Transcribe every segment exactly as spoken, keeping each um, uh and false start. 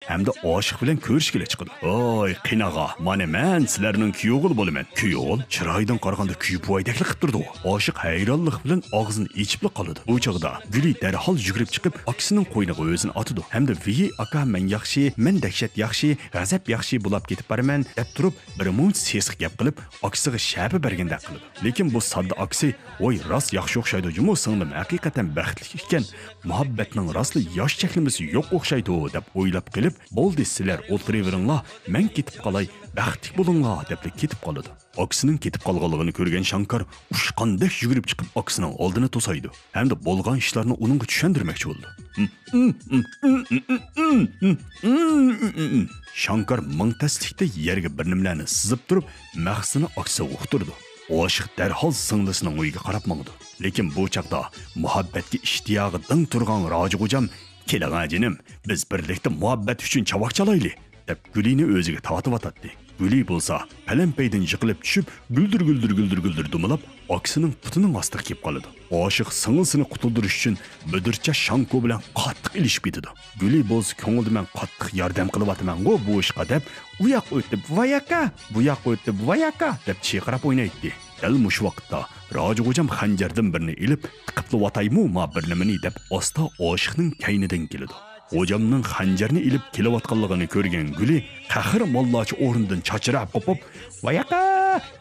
ھەمدە ئاشىق بىلەن كۆرۈشكىلى چىقىدۇ. ۋاي، قېنى ئاغا، مانا مەن سىلەرنىڭ كۈيئوغۇل بولىمەن. كۈيئوغۇل؟ چىرايىدىن قارىغاندا كۈيبوۋايدەكلا قىپ تۇرىدىغۇ. ئاشىق ھەيرانلىق بىلەن ئاغزىنى ئېچىپلا قالىدۇ. بۇ چاغدا گۈلى دەرھال يۈگۈرۈپ چىقىپ، ئاكىسىنىڭ قوينىغا ئۆزىنى ئاتىدۇ ھەمدە ۋىي ئاكا، مەن ياخشى، مەن دەھشەت ياخشى، غەزەپ ياخشى بولاپ كېتىپ بارىمەن دەپ تۇرۇپ، بىر مۇنچە سېسىق گەپ قىلىپ، ئاكىسىغا شەپە بەرگەندەك قىلىدۇ. لېكىن بۇ ساددا ئاكىسى، ۋاي، راست ياخشى ئوخشايدۇ جۇمۇ، سىڭلىم ھەقىقەتەن بەختلىك ئىكەن، مۇھەببەتنىڭ راسلا ياش چەكلىمىسى يوق ئوخشايدۇ دەپ ئويلاپ قېلىپ، بولدى، سىلەر ئولتۇرۇۋېرىڭلار، مەن كېتىپ قالاي، بەختلىك بولۇڭلار دەپلا كېتىپ قالىدۇ. ئاكىسىنىڭ كېتىپ قالغانلىقىنى كۆرگەن شاڭكار ئۇچقاندەك يۈگۈرۈپ چىقىپ ئاكىسىنىڭ ئالدىنى توسايدۇ ھەمدە بولغان ئىشلارنى ئۇنىڭغا چۈشەندۈرمەكچى بولىدۇ. شاڭكار مىڭ تەسلىكتە يەرگە بىر نېمىلەرنى سىزىپ تۇرۇپ، مەقسىتىنى ئاكىسىغا ئۇقتۇرىدۇ. ئاشىق دەرھال سىڭلىسىنىڭ ئۆيىگە قاراپ ماڭىدۇ. لېكىن بۇ چاغدا مۇھەببەتكە ئىشتىياقى دىڭ تۇرغان راجا غوجام، كېلىڭە جېنىم، بىز بىرلىكتە مۇھەببەت ئۈچۈن چاۋاك چالايلى، دەپ گۈلىنى ئۆزىگە تارتىۋاتاتتى. گۈلى بولسا پەلەمپەيدىن يىقىلىپ چۈشۈپ، گۈلدۈر گۈلدۈر گۈلدۈر گۈلدۈر دومىلاپ، ئاكىسىنىڭ پۇتىنىڭ ئاستىغا كېلىپ قالىدۇ. ئاشىق سىڭلىسىنى قۇتۇلدۇرۇش ئۈچۈن بۈدۈرچە شاڭكو بىلەن قاتتىق ئېلىشىپ كېتىدۇ. گۈلى بولسا كۆڭلىدە مەن قاتتىق ياردەم قىلىۋاتىمەنغۇ بۇ ئىشقا دەپ، ئۇ ياققا ئۆتۈپ ۋاياكا، بۇ ياققا ئۆتۈپ ۋاياكا دەپ چىرقىراپ ئوينايتتى. دەل مۇشۇ ۋاقىتتا راجا غوجام خەنجەردىن بىرنى ئېلىپ، تىقىپلىۋاتايمۇ ما بىر نېمىنى دەپ ئاستا ئاشىقنىڭ كەينىدىن كېلىدۇ. غوجامنىڭ خەنجەرنى ئېلىپ كېلىۋاتقانلىقىنى كۆرگەن گۈلى قەھرىمانلارچە ئورنىدىن چاچراپ قوپۇپ، ۋاياقا،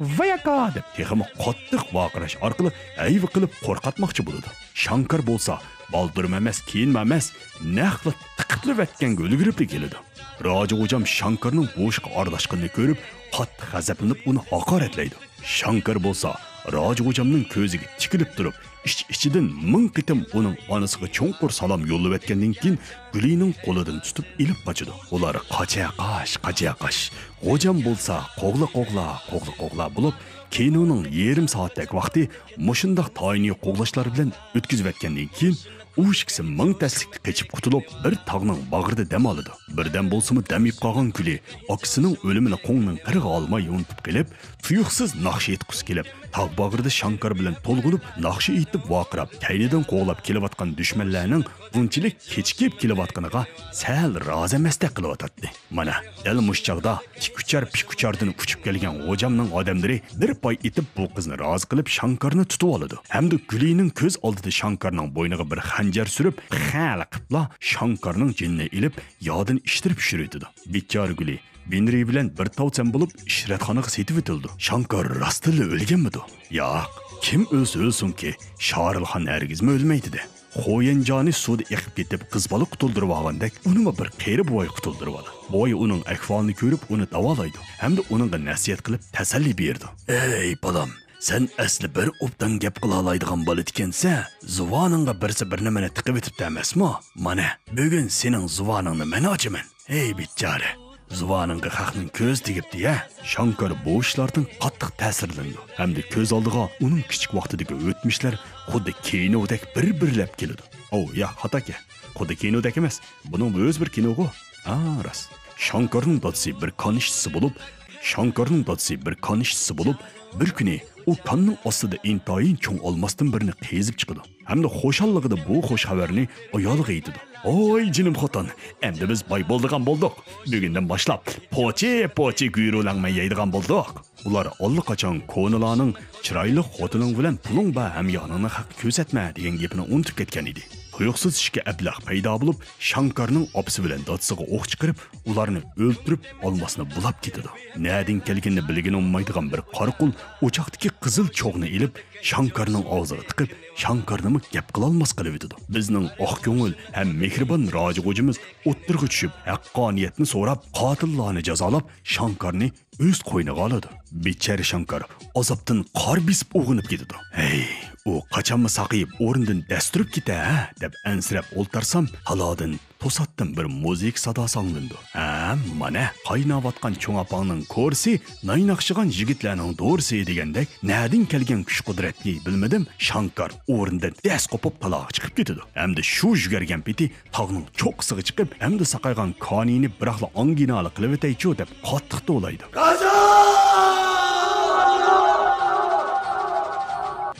ۋاياقا دەپ تېخىمۇ قاتتىق ۋارقىراش ئارقىلىق ھەيۋە قىلىپ قورقاتماقچى بولىدۇ. شاڭكار بولسا بالدۇرمۇ ئەمەس، كېيىنمۇ ئەمەس، نەقلا تىقىپلىۋەتكەنگە ئۈلگۈرۈپلا كېلىدۇ. راجا غوجام شاڭكارنىڭ بۇ ئىشقا ئارىلاشقىنىنى كۆرۈپ، قاتتىق غەزەپلىنىپ ئۇنى ھاقارەتلەيدۇ. شاڭكار بولسا راجا غوجامنىڭ كۆزىگە تىكىلىپ تۇرۇپ، ئىچ-ئىچىدىن مىڭ قېتىم ئۇنىڭ ئانىسىغا چوڭقۇر سالام يوللىۋەتكەندىن كېيىن، گۈلىنىڭ قولىدىن تۇتۇپ ئېلىپ قاچىدۇ. ئۇلار قاچا-قاچ، قاچا-قاچ. غوجام بولسا قوغلا-قوغلا، قوغلا-قوغلا بولۇپ، كىنونىڭ يېرىم سائەتتەك ۋاقتى مۇشۇنداق تايىنى قوغلاشلار بىلەن ئۆتكۈزۈۋەتكەندىن كېيىن، ئۇ ئىككىسى مىڭ تەسلىكتە قېچىپ قۇتۇلۇپ، بىر تاغنىڭ باغرىدا دەم ئالىدۇ. بىردەم بولسىمۇ دەم ئېلىپ قالغان گۈلى ئاكىسىنىڭ ئۆلۈمىنى قوڭنىڭ قىرىغا ئالماي ئۇنتۇپ قېلىپ، تۇيۇقسىز ناخشا ئېيتقۇسى كېلىپ، تاغ باغرىدا شاڭكار بىلەن تولغىنىپ، ناخشا ئېيتىپ ۋارقىراپ، كەينىدىن قوغلاپ كېلىۋاتقان دۈشمەنلەرنىڭ بۇنچىلىك كېچىكىپ كېلىۋاتقىنىغا سەل رازى ئەمەستەك قىلىۋاتاتتى. مانا، دەل مۇشۇ چاغدا تىك ئۇچار، پىك ئۇچاردىن ئۇچۇپ كەلگەن غوجامنىڭ ئادەملىرى بىر پاي ئېتىپ، بۇ قىزنى رازى قىلىپ، شاڭكارنى تۇتۇۋالىدۇ ھەمدە گۈلىنىڭ كۆز ئالدىدا شاڭكارنىڭ بوينىغا بىر خەنجەر سۈرۈپ، خەلە قىپلا شاڭكارنىڭ جېنىنى ئېلىپ، يادىن ئىشتىرىپ چۈشۈرۈۋېتىدۇ. بىچارە گۈلى بىنرى بىلەن بىر تاۋسەن بولۇپ، ئىشرەتخانىغا سېتىۋېتىلىدۇ. شاڭكار راستتىنلا ئۆلگەنمىدۇ؟ ياق، كىم ئۆلسە ئۆلسۇنكى، شارىلخان ھەرگىزمۇ ئۆلمەيدۇ-دە. خويەنجانى سۇدا ئېقىپ كېتىپ، قىز بالا قۇتۇلدۇرۇۋالغاندەك، ئۇنىمۇ بىر قېرى بوۋاي قۇتۇلدۇرۇۋالىدۇ. بوۋاي ئۇنىڭ ئەھۋالىنى كۆرۈپ، ئۇنى داۋالايدۇ ھەمدە ئۇنىڭغا نەسىھەت قىلىپ، تەسەللى بېرىدۇ. ئەي بالام، سەن ئەسلى بىر ئوبدان گەپ قىلالايدىغان بالا ئىكەنسەن، زۇۋانىڭغا بىرسى بىر نېمىنى تىقىۋېتىپتۇ ئەمەسمۇ؟ مانا، بۈگۈن سېنىڭ زۇۋانىڭنى مەن ئاچىمەن. ھەي بىچارە، زۇۋانىڭغا خەقنىڭ كۆزى تېگىپتۇ-يە. شاڭكار بۇ ئىشلاردىن قاتتىق تەسىرلىنىدۇ ھەمدە كۆز ئالدىغا ئۇنىڭ كىچىك ۋاقتىدىكى ئۆتمۈشلەر خۇددى كىنودەك بىر-بىرلەپ كېلىدۇ. ئاۋۇ ياق، خاتاكەن. خۇددى كىنودەك ئەمەس. بۇنىڭ ئۆزى بىر كىنوغۇ. ھا، راست. شاڭكارنىڭ دادىسى بىر كان ئىشچىسى بولۇپ، شاڭكارنىڭ دادىسى بىر كان ئىشچىسى بولۇپ، بىر كۈنى ئۇ كاننىڭ ئاستىدا ئىنتايىن چوڭ ئالماستىن بىرنى قېزىپ چىقىدۇ ھەمدە خۇشاللىقىدا بۇ خۇش خەۋەرنى ئايالىغا ئېيتىدۇ. ۋاي جېنىم خوتۇن، ئەمدى بىز باي بولىدىغان بولدۇق. بۈگۈندىن باشلاپ پوچى-پوچى گۈيرۇلەڭمەي يەيدىغان بولدۇق. ئۇلار ئاللىقاچان كونىلارنىڭ چىرايلىق خوتۇنۇڭ بىلەن پۇلۇڭ بار ھەميانىڭنى خەققە كۆرسەتمە دېگەن گېپىنى ئۇنتۇپ كەتكەن ئىدى. تۇيۇقسىز ئىككى ئەبلەخ پەيدا بولۇپ، شاڭكارنىڭ ئاپىسى بىلەن دادىسىغا ئوق چىقىرىپ، ئۇلارنى ئۆلتۈرۈپ، ئالماسنى بۇلاپ كېتىدۇ. نەدىن كەلگىنىنى بىلگىلى بولمايدىغان بىر قارا قۇل ئوچاقتىكى قىزىل چوغنى ئېلىپ، شاڭكارنىڭ ئاغزىغا تىقىپ، شاڭكارنىمۇ گەپ قىلالماس قىلىۋېتىدۇ. بىزنىڭ ئاق كۆڭۈل ھەم مېھرىبان راجا غوجىمىز ئوتتۇرىغا چۈشۈپ، ھەققانىيەتنى سوراپ، قاتىللارنى جازالاپ، شاڭكارنى ئۆز قوينىغا ئالىدۇ. بىچارە شاڭكار ئازابتىن قار بېسىپ ئويغىنىپ كېتىدۇ. ھەي، ئۇ قاچانمۇ ساقىيىپ ئورنىدىن دەس تۇرۇپ كېتە ھە؟ دەپ ئەنسىرەپ ئولتۇرسام، تالادىن توساتتىن بىر مۇزىكا ساداسى ئاڭلىنىدۇ. ھە، مانا، قايناۋاتقان چوڭ ئاپاڭنىڭ كورىسى، نايناقشىغان يىگىتلەرنىڭ دورىسى دېگەندەك، نەدىن كەلگەن كۈچ قۇدرەتنى بىلمىدىم، شاڭكار ئورنىدىن دەس قوپۇپ تالاغا چىقىپ كېتىدۇ. ھەمدە شۇ يۈگۈرگەن پېتى تاغنىڭ چوققىسىغا چىقىپ، ئەمدى ساقايغان كانىيىنى بىراقلا ئاڭگىنالا قىلىۋېتەيچۇ دەپ قاتتىق توۋلايدۇ.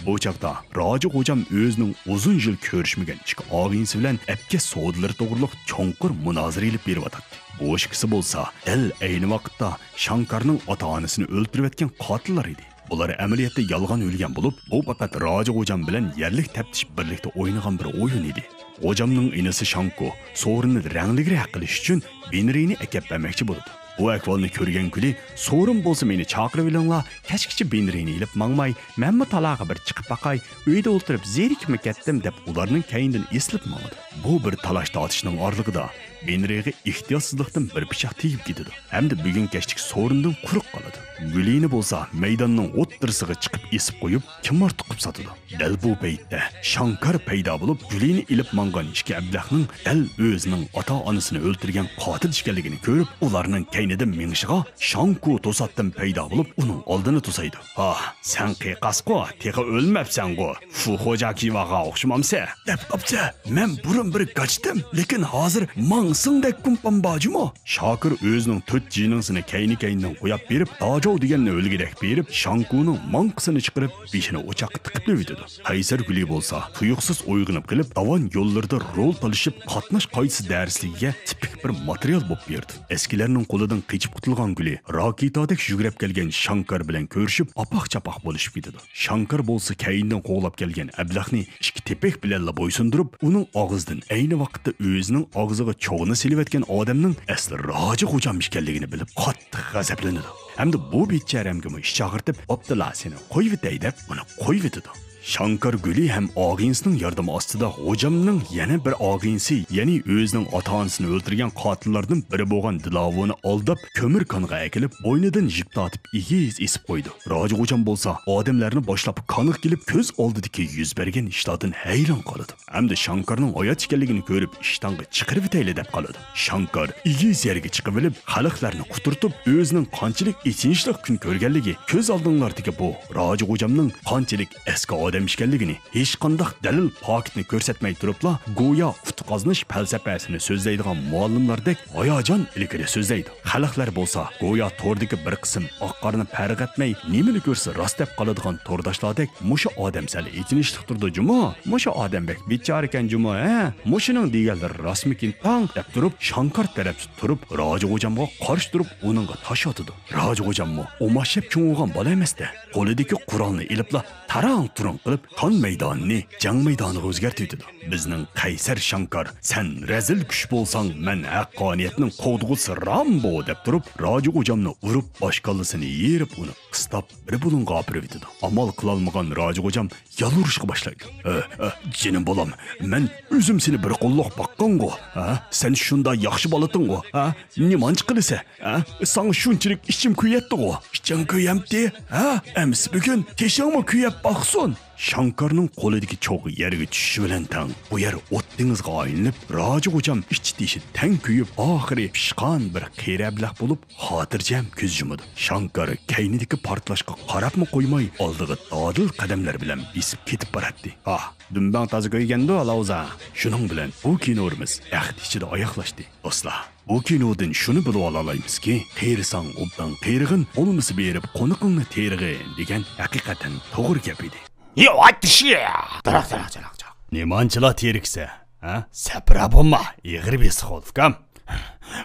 بۇ چاغدا راجا غوجام ئۆزىنىڭ ئۇزۇن يىل كۆرۈشمىگەن ئىككى ئاغىنىسى بىلەن ئەپكەس سودىلىرى توغرۇلۇق چوڭقۇر مۇنازىرە ئېلىپ بېرىۋاتاتتى. بۇ ئىككىسى بولسا دەل ئەينى ۋاقىتتا شاڭكارنىڭ ئاتا-ئانىسىنى ئۆلتۈرۈۋەتكەن قاتىللار ئىدى. بۇلار ئەمەلىيەتتە يالغان ئۆلگەن بولۇپ، بۇ پەقەت راجا غوجام بىلەن يەرلىك تەپتىش بىرلىكتە ئوينىغان بىر ئويۇن ئىدى. غوجامنىڭ ئىنىسى شاڭكو سورۇننى رەڭلىكرەك قىلىش ئۈچۈن بىنرىنى ئەكەپ بەرمەكچى بولىدۇ. بۇ ئەھۋالنى كۆرگەن گۈلى، سورۇن بولسا مېنى چاقىرىۋېلىڭلار، كەچكىچە بىنرىنى ئېلىپ ماڭماي، مەنمۇ تالاغا بىر چىقىپ باقاي، ئۆيدە ئولتۇرۇپ زېرىكىپمۇ كەتتىم، دەپ ئۇلارنىڭ كەينىدىن ئېسىلىپ ماڭىدۇ. بۇ بىر تالاش-تارتىشنىڭ ئارىلىقىدا بىنرىغا ئېھتىياتسىزلىقتىن بىر پىچاق تېگىپ كېتىدۇ ھەمدە بۈگۈن كەچلىك سورۇندىن قۇرۇق قالىدۇ. گۈلىنى بولسا مەيداننىڭ ئوتتۇرىسىغا چىقىپ ئېسىپ قويۇپ، كىمئار توقۇپ ساتىدۇ. دەل بۇ پەيتتە شاڭكار پەيدا بولۇپ، گۈلىنى ئېلىپ ماڭغان ئىككى ئەبلەخنىڭ دەل ئۆزىنىڭ ئاتا-ئانىسىنى ئۆلتۈرگەن قاتىل ئىكەنلىكىنى كۆرۈپ، ئۇلارنىڭ كەينىدىن مېڭىشىغا شاڭكو توساتتىن پەيدا بولۇپ، ئۇنىڭ ئالدىنى توسايدۇ. ھا، سەن قىيقاسقۇ، تېخى ئۆلمەپسەنغۇ، فۇخوجا كىۋاغا ئوخشىمامسەن؟ دەپ قاپسەن، مەن بۇرۇن بىر گاچتىم، لېكىن ھازىر ماڭسىڭدەك كۇمپام بار جۇمۇ. شاكىر ئۆزىنىڭ تۆت جىنىڭسىنى كەينى-كەينىدىن قوياپ بېرىپ، داجاۋ دېگەننى ئۆلگۈدەك بېرىپ، شاڭكۇنىڭ ماڭقىسىنى چىقىرىپ، بېشىنى ئوچاققا تىقىپ ئۆتىدۇ. قەيسەر گۈلى بولسا تۇيۇقسىز ئويغىنىپ قېلىپ، داۋان يوللىرىدا رول تالىشىپ، قاتناش قائىدىسى دەرسلىكىگە تىپىك بىر ماتېرىيال بولۇپ بېرىدۇ. ئەسكىلەرنىڭ قولىدىن قېچىپ قۇتۇلغان گۈلى راكېتادەك يۈگۈرۈپ كەلگەن شاڭكار بىلەن كۆرۈشۈپ، ئاپاق-چاپاق بولۇشۇپ كېتىدۇ. شاڭكار بولسا كەينىدىن قوغلاپ كەلگەن ئەبلەخنى ئىككى تېپەك بىلەنلا بويسۇندۇرۇپ، ئۇنىڭ ئاغزىدىن ئەينى ۋاقىتتا ئۆزىنىڭ ئاغزىغا چوغنى سېلىۋەتكەن ئادەمنىڭ ئەسلى راجا غوجام ئىكەنلىكىنى بىلىپ، قاتتىق غەزەپلىنىدۇ ھەمدە بۇ بىچارەمگىمۇ ئىچ ئاغرىتىپ، ئاپتىلا سېنى قويۇۋېتەي دەپ، ئۇنى قويۇۋېتىدۇ. شاڭكار گۈلى ھەم ئاغىنىسىنىڭ ياردىمى ئاستىدا غوجامنىڭ يەنە بىر ئاغىنىسى، يەنى ئۆزىنىڭ ئاتا-ئانىسىنى ئۆلتۈرگەن قاتىللاردىن بىرى بولغان دىلاۋۇنى ئالداپ، كۆمۈر كانغا ئەكېلىپ، بوينىدىن يىپ تارتىپ، ئېگىز ئېسىپ قويىدۇ. راجا غوجام بولسا ئادەملەرنى باشلاپ كانغا كېلىپ، كۆز ئالدىدىكى يۈز بەرگەن ئىشلاردىن ھەيران قالىدۇ ھەمدە شاڭكارنىڭ ھايات ئىكەنلىكىنى كۆرۈپ، ئىشتانغا چىقىرىۋېتەيلى دەپ قالىدۇ. شاڭكار ئېگىز يەرگە چىقىۋېلىپ، خەلقلەرنى قۇترىتىپ، ئۆزىنىڭ قانچىلىك ئېچىنىشلىق كۈن كۆرگەنلىكى، كۆز ئالدىڭلاردىكى بۇ راجا غوجامنىڭ قانچىلىك ئەسكى ئادەم ئىكەنلىكىنى، ھېچقانداق دەلىل پاكىتنى كۆرسەتمەي تۇرۇپلا، گويا ئۇتۇق قازىنىش پەلسەپەسىنى سۆزلەيدىغان مۇئەللىملاردەك ھاياجان ئىلكىدە سۆزلەيدۇ. خەلقلەر بولسا گويا توردىكى بىر قىسىم ئاق-قارىنى پەرق ئەتمەي، نېمىنى كۆرسە راست دەپ قالىدىغان تورداشلاردەك، مۇشۇ ئادەم سەل ئېچىنىشلىق تۇرىدۇ جۇمۇ، مۇشۇ ئادەم بەك بىچارىكەن جۇمۇ، ھە، مۇشۇنىڭ دېگەنلىرى راستمىكىن تاڭ دەپ تۇرۇپ، شاڭكار تەرەپتە تۇرۇپ، راجا غوجامغا قارشى تۇرۇپ، ئۇنىڭغا تاش ئاتىدۇ. راجا غوجاممۇ ئوماش يەپ چوڭىغان بالا ئەمەستە، قولىدىكى قورالنى ئېلىپلا تاراڭ-تۇرۇڭ قىلىپ، كان مەيدانىنى جەڭ مەيدانىغا ئۆزگەرتىۋېتىدۇ. بىزنىڭ قەيسەر شاڭكار، سەن رەزىل كۈچ بولساڭ، مەن ھەققانىيەتنىڭ قوغدىغۇچىسى رامبو دەپ تۇرۇپ، راجا غوجامنى ئۇرۇپ، باش كاللىسىنى يېرىپ، ئۇنى قىستاپ، بىر بۇلۇڭغا ئاپىرىۋېتىدۇ. ئامال قىلالمىغان راجا غوجام يالۋۇرۇشقا باشلايدۇ. ئە، ئە، جېنىم بالام، مەن ئۆزۈم سېنى بىر قوللاپ باققانغۇ، ھە؟ سەن شۇنداق ياخشى بالىتىڭغۇ، ھە؟ نېمانچە قىلىسەن، ھە؟ ساڭا شۇنچىلىك ئىچىم كۆيەتتىغۇ. ئىچىڭ كۆيەمتى، ھە؟ ئەمىسە بۈگۈن تېشىڭمۇ كۆيەپ باقسۇن. شاڭكارنىڭ قولىدىكى چوغ يەرگە چۈشۈشى بىلەن تەڭ، بۇ يەر ئوت دېڭىزغا ئايلىنىپ، راجا غوجام ئىچى-تېشى تەڭ كۆيۈپ، ئاخىرى پىشقان بىر قېرى ئەبلەخ بولۇپ، خاتىرجەم كۆز يۇمىدۇ. شاڭكار كەينىدىكى پارتلاشقا قاراپمۇ قويماي، ئالدىغا دادىل قەدەملەر بىلەن بېسىپ كېتىپ باراتتى. ئاھ، دۈمبەڭ تازا كۆيگەندۇ، ئالاۋزا. شۇنىڭ بىلەن بۇ كىنورىمىز ئەخت ئىچىدە ئاياغلاشتى. دوستلار، بۇ كىنودىن شۇنى بىلىۋالالايمىزكى، قېرىساڭ ئوبدان قېرىغىن، بولمىسا بېرىپ قونىقىڭنى تېرىغىن دېگەن ھەقىقەتەن توغرا گەپ ئىدى. ياۋاچشى! تاراق، تاراق، تاراق، تاراق. نېمانچىلا تېرىكسە، ھە؟ سەپرا بولما، ئېغىر بېسىق بول، ئۇكام.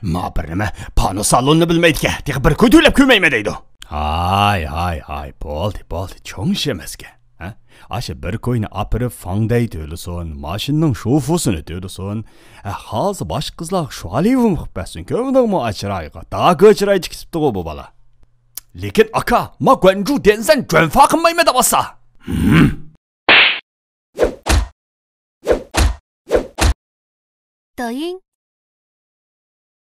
ما بىر نېمە، پانۇ سالوننى بىلمەيدىكەن، تېخى بىر كوي تۆلەپ كۆرمەيمەن دەيدۇ. ھاي، ھاي، ھاي، بولدى، بولدى، چوڭ ئىش ئەمەسكەن. ھە؟ ئاشۇ بىر كوينى ئاپىرىپ فاڭدەي تۆلىسۇن، ماشىنىنىڭ شوفۇسىنى تۆلىسۇن. ھە، خالىسا باشقا قىزلارغا شۇ ئالىيۋۇم قىلىپ بەرسۇن، كۆردۈڭمۇ ئاچىرايغا؟ داكا چىرايچى كېسىپتىغۇ بۇ بالا. لېكىن ئاكا، ما گۇەنجۇ دېنسەن جۆنفا قىلمايمەن دەۋاتسا. دايىڭ